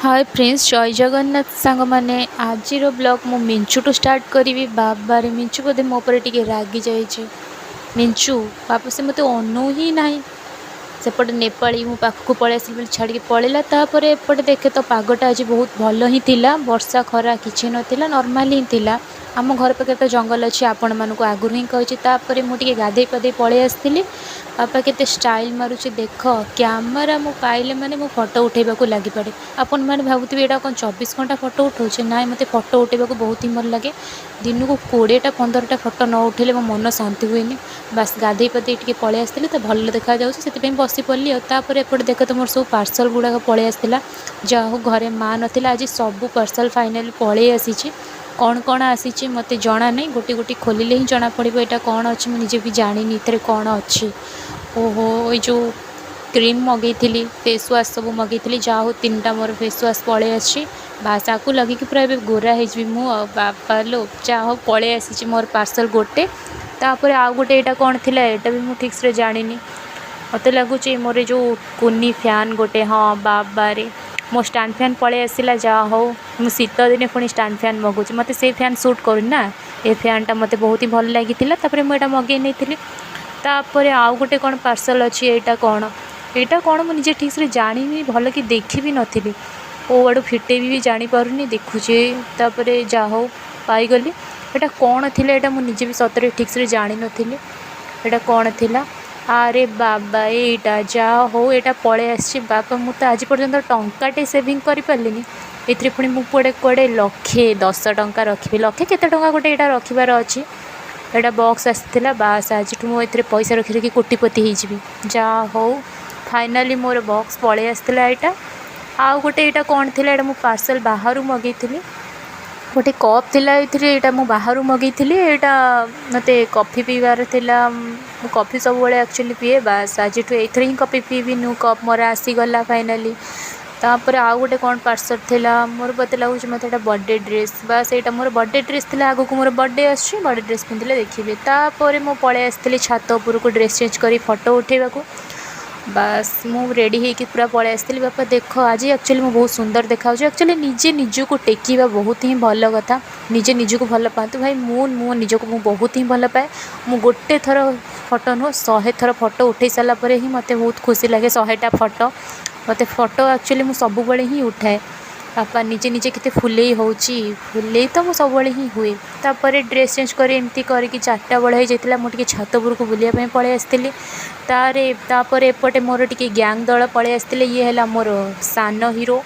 ହାଏ friends, ଜୟ ଜଗନ୍ନାଥ ସାଙ୍ଗମାନେ। ଆଜିର blog ମୁଁ ମିଞ୍ଚୁଠୁ ଷ୍ଟାର୍ଟ କରିବି। ବାବାରେ, ମିଞ୍ଚୁ ବୋଧେ ମୋ ଉପରେ ଟିକେ ରାଗି ଯାଇଛି। ମିଞ୍ଚୁ ବାବା, ସେ ମୋତେ ଅନଉ ହିଁ ନାହିଁ। ସେପଟେ ନେପାଳୀ ମୋ ପାଖକୁ ପଳେଇ ଆସିଲି ବୋଲି ଛାଡ଼ିକି ପଳେଇଲା। ତାପରେ ଏପଟେ ଦେଖେ ତ, ପାଗଟା ଆଜି ବହୁତ ଭଲ ହିଁ ଥିଲା। ବର୍ଷା ଖରା କିଛି ନଥିଲା, ନର୍ମାଲି ହିଁ ଥିଲା। ଆମ ଘର ପାଖରେ ତ ଜଙ୍ଗଲ ଅଛି, ଆପଣମାନଙ୍କୁ ଆଗରୁ ହିଁ କହିଛି। ତାପରେ ମୁଁ ଟିକେ ଗାଧେଇ ପାଧେଇ ପଳେଇ ଆସିଥିଲି। ବାପା କେତେ ଷ୍ଟାଇଲ୍ ମାରୁଛି ଦେଖ। କ୍ୟାମେରା ମୁଁ ପାଇଲେ ମାନେ ମୁଁ ଫଟୋ ଉଠେଇବାକୁ ଲାଗିପଡ଼େ। ଆପଣମାନେ ଭାବୁଥିବେ, ଏଇଟା କ'ଣ 24 ଘଣ୍ଟା ଫଟୋ ଉଠାଉଛି? ନାଇଁ, ମୋତେ ଫଟୋ ଉଠେଇବାକୁ ବହୁତ ହିଁ ଭଲ ଲାଗେ। ଦିନକୁ 20ଟା 15ଟା ଫଟୋ ନ ଉଠେଇଲେ ମୋ ମନ ଶାନ୍ତି ହୁଏନି। ବାସ୍, ଗାଧେଇ ପାଧେଇ ଟିକେ ପଳେଇ ଆସିଥିଲି ତ, ଭଲ ଦେଖାଯାଉଛି, ସେଥିପାଇଁ ବସି ପଡ଼ିଲି। ଆଉ ତାପରେ ଏପଟେ ଦେଖ ତ, ମୋର ସବୁ ପାର୍ସଲ୍ ଗୁଡ଼ାକ ପଳେଇ ଆସିଥିଲା। ଯାହା ହଉ, ଘରେ ମା ନଥିଲା। ଆଜି ସବୁ ପାର୍ସଲ୍ ଫାଇନାଲି ପଳେଇ ଆସିଛି। କ'ଣ କ'ଣ ଆସିଛି ମୋତେ ଜଣା ନାହିଁ। ଗୋଟି ଗୋଟି ଖୋଲିଲେ ହିଁ ଜଣାପଡ଼ିବ ଏଇଟା କ'ଣ ଅଛି। ମୁଁ ନିଜେ ବି ଜାଣିନି ଏଥିରେ କ'ଣ ଅଛି। ଓହୋ, ଏଇ ଯେଉଁ କ୍ରିମ୍ ମଗେଇଥିଲି, ଫେସ୍ ୱାଶ୍ ସବୁ ମଗେଇଥିଲି। ଯାହା ହଉ, ତିନିଟା ମୋର ଫେସ୍ ୱାଶ୍ ପଳେଇ ଆସିଛି। ବାସ୍, ଆକୁ ଲଗେଇକି ପୁରା ଏବେ ଗୋରା ହେଇଯିବି ମୁଁ। ଆଉ ବାପା ଲୋ, ଯାହା ହଉ, ପଳେଇ ଆସିଛି ମୋର ପାର୍ସଲ୍ ଗୋଟେ। ତାପରେ ଆଉ ଗୋଟେ ଏଇଟା କ'ଣ ଥିଲା, ଏଇଟା ବି ମୁଁ ଠିକ୍ସେ ଜାଣିନି। ମୋତେ ଲାଗୁଛି ମୋର ଏ ଯେଉଁ କୁନି ଫ୍ୟାନ୍ ଗୋଟେ। ହଁ, ବାବାରେ, ମୋ ଷ୍ଟାଣ୍ଡ ଫ୍ୟାନ୍ ପଳେଇ ଆସିଲା। ଯାହା ହଉ, ମୁଁ ଶୀତ ଦିନେ ପୁଣି ଷ୍ଟାଣ୍ଡ ଫ୍ୟାନ୍ ମଗାଉଛି। ମୋତେ ସେଇ ଫ୍ୟାନ୍ ସୁଟ୍ କରୁନି ନା, ଏ ଫ୍ୟାନ୍ଟା ମୋତେ ବହୁତ ହିଁ ଭଲ ଲାଗିଥିଲା। ତାପରେ ମୁଁ ଏଇଟା ମଗେଇ ନେଇଥିଲି। ତାପରେ ଆଉ ଗୋଟେ କ'ଣ ପାର୍ସଲ୍ ଅଛି। ଏଇଟା କ'ଣ, ଏଇଟା କ'ଣ, ମୁଁ ନିଜେ ଠିକ୍ସେ ଜାଣିନି, ଭଲ କି ଦେଖି ବି ନଥିଲି। କେଉଁ ଆଡ଼ୁ ଫିଟେଇବି ବି ଜାଣିପାରୁନି, ଦେଖୁଛି। ତାପରେ ଯାହା ହଉ, ପାଇଗଲି। ଏଇଟା କ'ଣ ଥିଲା, ଏଇଟା ମୁଁ ନିଜେ ବି ସତରେ ଠିକ୍ସେ ଜାଣିନଥିଲି ଏଇଟା କ'ଣ ଥିଲା। ଆରେ ବାବା, ଏଇଟା! ଯାହା ହଉ, ଏଇଟା ପଳେଇ ଆସିଛି। ବାବା, ମୁଁ ତ ଆଜି ପର୍ଯ୍ୟନ୍ତ ଟଙ୍କାଟେ ସେଭିଂ କରିପାରିଲିନି। ଏଥିରେ ପୁଣି ମୁଁ କୁଆଡ଼େ କୁଆଡ଼େ 1,00,010 ଟଙ୍କା ରଖିବି। ଲକ୍ଷେ କେତେ ଟଙ୍କା ଗୋଟେ ଏଇଟା ରଖିବାର ଅଛି। ଏଇଟା ବକ୍ସ ଆସିଥିଲା। ବାସ୍, ଆଜିଠୁ ମୁଁ ଏଥିରେ ପଇସା ରଖି ରଖି କୋଟିପତି ହେଇଯିବି। ଯାହା ହଉ, ଫାଇନାଲି ମୋର ବକ୍ସ ପଳେଇ ଆସିଥିଲା ଏଇଟା। ଆଉ ଗୋଟେ ଏଇଟା କ'ଣ ଥିଲା? ଏଇଟା ମୁଁ ପାର୍ସଲ୍ ବାହାରୁ ମଗେଇଥିଲି। ଗୋଟେ କପ୍ ଥିଲା ଏଥିରେ। ଏଇଟା ମୁଁ ବାହାରୁ ମଗେଇଥିଲି। ଏଇଟା ମୋତେ କଫି ପିଇବାର ଥିଲା। ମୁଁ କଫି ସବୁବେଳେ ଆକ୍ଚୁଆଲି ପିଏ। ବାସ୍, ଆଜିଠୁ ଏଇଥିରେ ହିଁ କଫି ପିଇବି। ନ୍ୟୁ କପ୍ ମୋର ଆସିଗଲା ଫାଇନାଲି। ତାପରେ ଆଉ ଗୋଟେ କ'ଣ ପାର୍ସଲ୍ ଥିଲା ମୋର? ମୋତେ ଲାଗୁଛି ମୋତେ ଏଇଟା ବର୍ଥଡ଼େ ଡ୍ରେସ୍। ବାସ୍, ଏଇଟା ମୋର ବର୍ଥଡ଼େ ଡ୍ରେସ୍ ଥିଲା। ଆଗକୁ ମୋର ବର୍ଥଡ଼େ ଆସୁଛି, ବର୍ଥଡ଼େ ଡ୍ରେସ୍ ପିନ୍ଧିଲେ ଦେଖିବେ। ତାପରେ ମୁଁ ପଳେଇ ଆସିଥିଲି ଛାତ ଉପରକୁ ଡ୍ରେସ୍ ଚେଞ୍ଜ କରି ଫଟୋ ଉଠାଇବାକୁ। ବାସ୍, ମୁଁ ରେଡ଼ି ହେଇକି ପୁରା ପଳେଇ ଆସିଥିଲି। ବାପା ଦେଖ, ଆଜି ଆକ୍ଚୁଆଲି ମୁଁ ବହୁତ ସୁନ୍ଦର ଦେଖାଯାଉଛି। ଆକ୍ଚୁଆଲି ନିଜେ ନିଜକୁ ଟେକିବା ବହୁତ ହିଁ ଭଲ କଥା। ନିଜେ ନିଜକୁ ଭଲ ପାଆନ୍ତୁ ଭାଇ। ମୁଁ ମୋ ନିଜକୁ ମୁଁ ବହୁତ ହିଁ ଭଲ ପାଏ। ମୁଁ ଗୋଟେ ଥର ଫଟୋ ନୁହଁ, 100 ଥର ଫଟୋ ଉଠାଇ ସାରିଲା ପରେ ହିଁ ମୋତେ ବହୁତ ଖୁସି ଲାଗେ। 100ଟା ଫଟୋ, ମୋତେ ଫଟୋ ଆକ୍ଚୁଆଲି ମୁଁ ସବୁବେଳେ ହିଁ ଉଠାଏ। ବାପା, ନିଜେ ନିଜେ କେତେ ଫୁଲେଇ ହେଉଛି। ଫୁଲେଇ ତ ମୁଁ ସବୁବେଳେ ହିଁ ହୁଏ। ତାପରେ ଡ୍ରେସ୍ ଚେଞ୍ଜ କରି ଏମିତି କରିକି 4ଟା ବେଳ ହେଇଯାଇଥିଲା। ମୁଁ ଟିକେ ଛାତ ଉପରକୁ ବୁଲିବା ପାଇଁ ପଳେଇ ଆସିଥିଲି। ତାପରେ ଏପଟେ ମୋର ଟିକେ ଗ୍ୟାଙ୍ଗ ଦଳ ପଳେଇ ଆସିଥିଲେ। ଇଏ ହେଲା ମୋର ସାନ ହିରୋ।